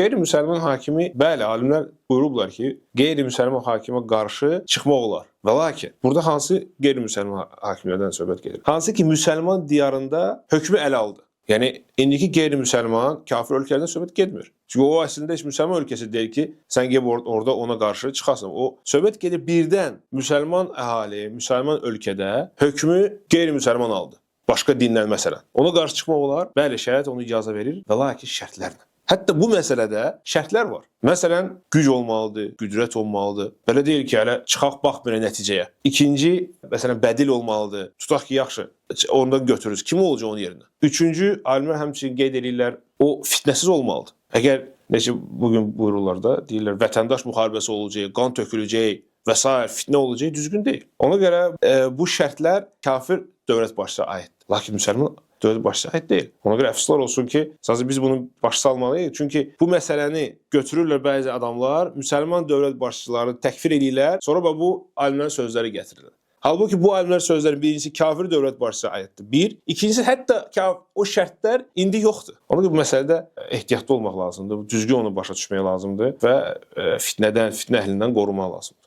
Qeyri-müsəlman hakimi, bəli, alimlər buyurublar ki, qeyri-müsəlman hakimə qarşı çıxmaq olar. Və lakin burada hansı qeyri-müsəlman hakimlərdən söhbət gedir? Hansı ki, müsəlman diyarında hökmü ələ aldı. Yəni indiki qeyri-müsəlman kafir ölkələrdən söhbət getmir. Çünki o əslində heç müsəlman ölkəsi deyil ki, sən gedib orada ona qarşı çıxasan. O söhbət gedir birdən müsəlman əhali, müsəlman ölkədə hökmü qeyri-müsəlman aldı. Başqa dindən məsələn. Ona qarşı çıxmaq olar. Bəli, şəriət onu icazə verir və lakin şərtlərlə. Hətta bu məsələdə şərtlər var. Məsələn, güc olmalıdır, qüdrət olmalıdır. Belə deyil ki, hələ çıxaq bax belə nəticəyə. İkinci, məsələn, bədil olmalıdır. Tutaq ki, yaxşı, ondan götürürüz. Kim olacaq onun yerinə? Üçüncü, alimlər həmçinin qeyd eləyirlər, o fitnəsiz olmalıdır. Əgər necə bu gün buyururlar da, deyirlər vətəndaş müharibəsi olacaq, qan töküləcək və sair fitnə olacaq, düzgün deyil. Ona görə bu şərtlər kafir dövlət başçısına aiddir. Lakin müsəlman dövlət başçısına aid deyil. Ona görə əfsuslar olsun ki, sadəcə biz bunu başa salmalıyıq. Çünki bu məsələni götürürlər bəzi adamlar, müsəlman dövlət başçılarını təkfir eləyirlər, sonra bu alimlərin sözləri gətirirlər. Halbuki bu alimlər sözlərin birincisi kafir dövlət başçısına aiddir. Bir, ikincisi hətta o şərtlər indi yoxdur. Ona görə bu məsələdə ehtiyatlı olmaq lazımdır. Düzgün onu başa düşmək lazımdır və fitnədən, fitnə əhlindən qorunmaq lazımdır.